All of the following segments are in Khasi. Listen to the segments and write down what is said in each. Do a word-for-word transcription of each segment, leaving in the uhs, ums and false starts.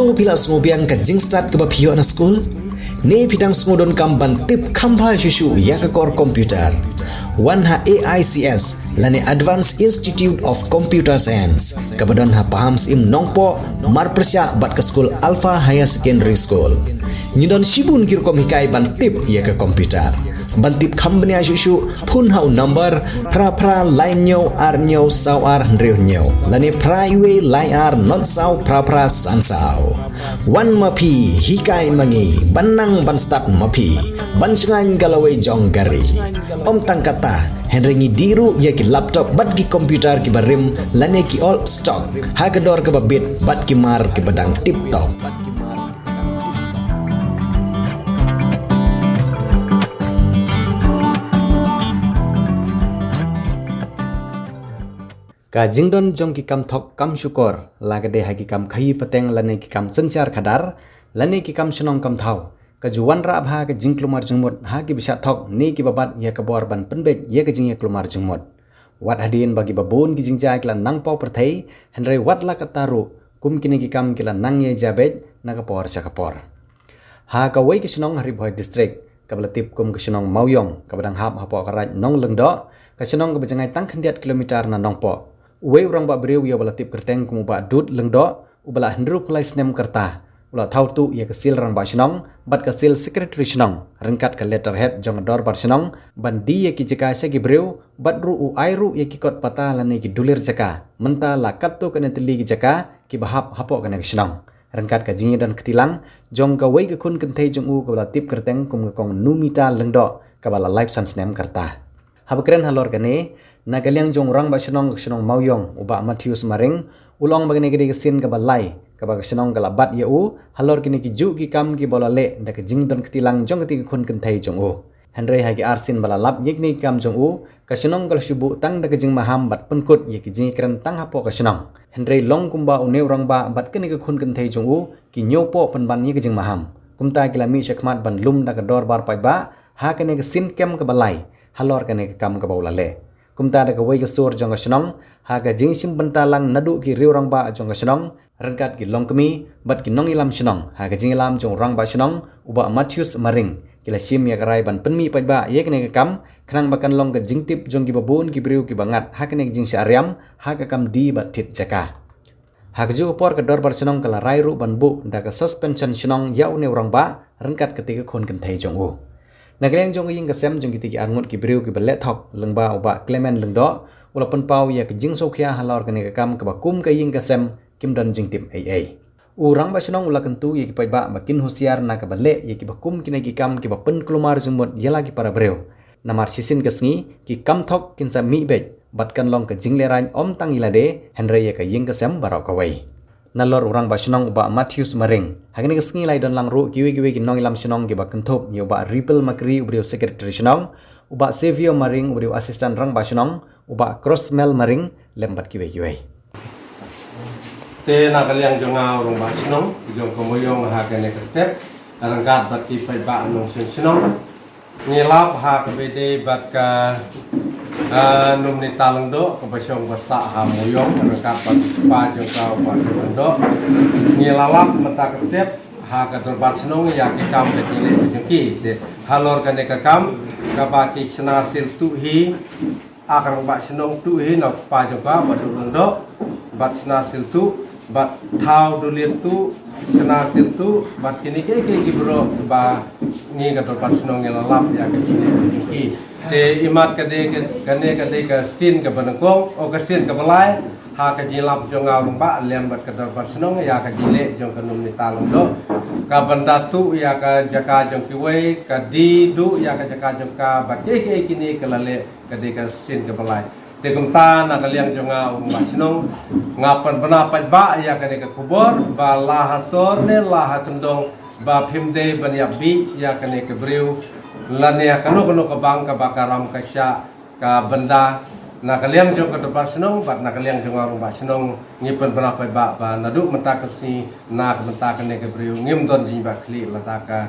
To phi la sngewbiang ka jingstad kaba phi ïoh na skul? Ne phi dang sngewdonkam ban tip kham bha shuh shuh ïa ka kor computer? Wan ha A I C S lane Advanced Institute of Computer Science kaba don ha Pahamsyiem Nongpoh, marpyrshah bad ka skul Alpha Higher Secondary School. Ngi don shibun ki rukom hikai ban tip ïa ka computer. Ban tip kham bniah shuh shuh, phone ha u number phra phra lai hynñiew ar hynñiew saw ar hynriew hynñiew lane phra wei lai ar not saw phra phra san saw. Wan ma phi, hikai ma ngi, ban nang ban stad ma phi, ban shngaiñ ka lawei jong ka ri. Ym tang katta, hynrei ngi dih ruh ïa ki laptop bad ki computer kiba rim lane ki old stock ha ka dor kaba bit bad ki mar kiba dang tip top. Ka jingdon jong ki kam thok kam shukor, la ka dei ha ki kam khaïi pateng lane ki kam synshar khadar, lane ki kam shnong kam thaw, ka ju wanrah bha ka jingkulmar jingmut ha kiba shah thok ne kiba bat ïa ka bor ban pynbeit ïa ka jingïakulmar jingmut. Wat hadien ba kiba bun ki jingjia ki la nang paw pyrthei, hynrei wat la katta ruh, kum kine ki kam ki la nang ïa jia beit na ka por sha ka por. Ha kawei ka shnong ha Ri Bhoi District, kaba la tip kum ka shnong Mawïong, kaba dang hap hapoh ka Raid Nonglyngdoh, ka shnong kaba jngai tang khyndiat kilometer na Nongpoh. Uwei u rangbah briew ïa uba la tip kyrteng kum u Bah Dud Lyngdoh, uba la hynriewphew lai snem ka rta, u la thaw tuh ïa ka sil rangbah shnong bad ka sil secretary shnong ryngkat ka letterhead jong ka dorbar shnong ban die ïa ki jaka sha ki briew, bad ruh u ai ruh ïa ki kot pata lane ki dulir jaka mynta la katto katne tylli ki jaka kiba hap hapoh kane ka shnong, ryngkat ka jingïadon kti lang jong kawei ka khun kynthei jong u kaba la tip kyrteng kum ka Kong Numita Lyngdoh, kaba la laiphew san snem ka rta. Haba kren halor kane, na ka liang jong u rangbah shnong ka shnong Mawïong, u Bah Matthews Maring, u la ong ba kane ka dei ka sien kaba lai kaba ka shnong ka la bat ïa u halor kine ki juh ki kam kiba u la leh da ka jingdon kti lang jong kata ka khun kynthei jong u. Hynrei ha ki arsien ba la lap ïa kine ki kam jong u, ka shnong ka la shu buh tang da ka jingmaham bad pynkut ïa ki jingïakren tang hapoh ka shnong. Hynrei long kumba une u rangbah bad kane ka khun kynthei jong u ki ñiewpoh pynban ïa ka jingmaham, kumta ki la mih shakhmat ban lum da ka dorbar paidbah ha kane ka sien kem kaba lai halor kane ka kam kaba u la leh. Kumta da kawei ka sur jong ka shnong, ha ka jingshim bynta lang naduh ki riew rangbah jong ka shnong, ryngkat ki longkmie bad ki nongïalam shnong, ha ka jingïalam jong u rangbah shnong u Bah Matthews Maring, ki la shim ïa ka rai ban pynmih paidbah ïa kane ka kam, khnang ba kan long ka jingtip jong kiba bun ki briew kiba ngat ha kane ka jingshah riam ha ka kam die bad thied jaka. Ha kajuh ka por ka dorbar shnong ka la rai ruh ban buh da ka suspension shnong ïa une u rangbah ryngkat kata ka khun kynthei jong u. Na ka liang jong ka ïing ka sem jong kita ki arngut ki briew kiba leh thok, lyngba u Bah Clement Lyngdoh, u la pynpaw ïa ka jingsngewkhia halor kane ka kam kaba kum ka ïing ka sem kim don jingtip ei ei. U rangbah shnong u la kyntu ïa ki paidbah ba kin husiar na kaba leh ïa kiba kum kine ki kam kiba pynkulmar jingmut ïa la ki para briew. Namar shisien ka sngi ki kam thok kin sa mih beit bad kan long ka jinglehrain ym tang ïa lade hynrei ïa ka ïing ka sem baroh kawei. Nalor u rangbah shnong u Bah Matthews Maring, ha kane ka sngi la ïadon lang ruh kiwei kiwei ki nongïalam shnong kiba kynthup ïa u Bah Ripple Makri uba dei u secretary shnong, u Bah Xavier Maring uba dei u assistant rangbah shnong, u Bah Crossmel Maring lem bad kiwei kiwei. Te na ka liang jong nga u rangbah shnong jong ka Mawïong ha kane ka step, ryngkat bad ki paidbah nongshong shnong, ngi lap ha kaba ïadei bad ka, ah, Numnita Lyngdoh kaba shong ba sah ha Mawïong ryngkat bad u kpa jong ka u Bah Lyngdoh. Ngi la lap mynta ka step ha ka dorbar shnong ïa ki kam ka jingleh ka jong ki. Te halor kane ka kam kaba ki shna sil tuh hi, ak rangbah shnong tuh hi na u kpa jong ka Bah Dud Lyngdoh, bad shna sil tuh, bad thaw dulir tuh, shna sil tuh, bad kine kiei kiei ki baroh ba ngi ka dorbar shnong ngi la lap ïa ka jingleh ka jong ki. Te imat ka dei ka, kane ka dei ka sien kaba nyngkong, o ka sien kaba lai ha ka jinglap jong nga u rangbah lem bad ka dorbar shnong ïa ka jingleh jong ka Numnita Lyngdoh. Ka bynta tuh ïa ka jaka jong kiwei, ka die duh ïa ka jaka jong ka, bad kiei kiei kine ka la leh, ka dei ka sien kaba lai. Te kumta na ka liang jong nga u rangbah shnong, nga pynbna paidbah ïa kane ka khubor ba la ha sor ne la ha kyndong ba phim dei ban ïap bih ïa kane ka briew lane ïa kano kano ka bang kaba ka ram ka shah ka bynda na ka liang jong ka dorbar shnong bad na ka liang jong nga u rangbah shnong, ngi pynbna paidbah ba naduh mynta ka sngi na ka bynta kane ka briew ngim don jingïap khlieh lada ka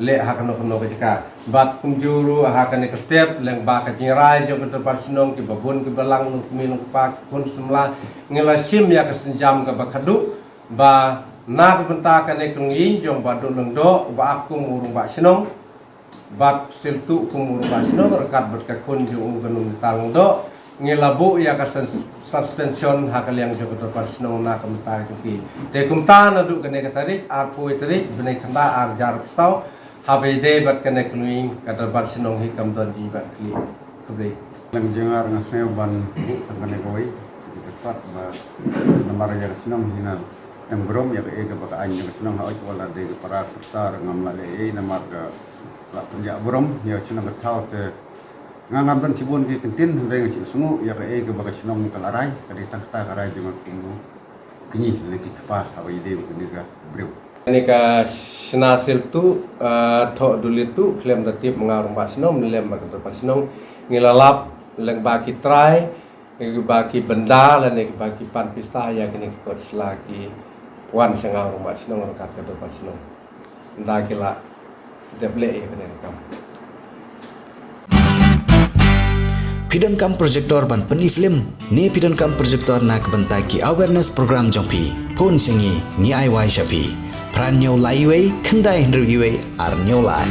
leh ha kano kano ka jaka. Bad kumjuh ruh ha kane ka step lyngba ka jingrai jong ka dorbar shnong, kiba bun kiba lang, nongkmie nongkpa, khun samla, ngi la shim ïa ka sienjam kaba khadduh ba Na ka bynta kane ka longïing jong Bah Duh Lyngdoh, uba ap kum u rangbah shnong, Bah Sieltuh kum u rangbah shnong, ryngkat bad ka khun jong u, ka Nongmita Lyngdoh, ngi la buh ïa ka sus-, suspension ha ka liang jong ka dorbar shnong na ka bynta ka kti. Te kumta naduh kane ka tarik, arphew tarik, bnai khyndai, ar hajar arphew saw, haba ïadei bad kane ka longïing, ka dorbar shnong hi kam don jingïaid khlieh. Khublei. Lang jynjar nga sngew ban buh tang kane kawei. Ki kyrpad ba namar ïa ka shnong hi na em burom ïa kaei kaba ka aiñ ïa ka shnong, ha oi ka, wat la dei ka para sorkar ngam lah leh ei namar ka la pynjah burom ïa ka shnong ka thaw. Te nga ngam don shibun ki kyntien, hynrei nga shu sngew ïa kaei kaba ka shnong ka la rai, ka dei tang kata ka rai jong nga kum u kñi lane ki kpa haba ïadei bad kane ka briew. Kane ka shna Sieltuh, ah, thoh duli tuh, khlem da tip ma nga u rangbah shnong, lem ma ka dorbar shnong, ngi la lap lyngba ki trai, lyngba ki bynda lane lyngba ki pan pisa ïa kine ki kot sla ki wan sha nga u rangbah shnong ryngkat ka dorbar shnong. Ynda ki la dep leh ïa kane ka kam. Phi donkam projector ban pyni film ne phi donkam projector na ka bynta ki awareness program jong phi? Phone sha ngi, ngi ai wai sha phi. Phra hynñiew lai wei, khyndai hynriew wei, ar hynñiew lai.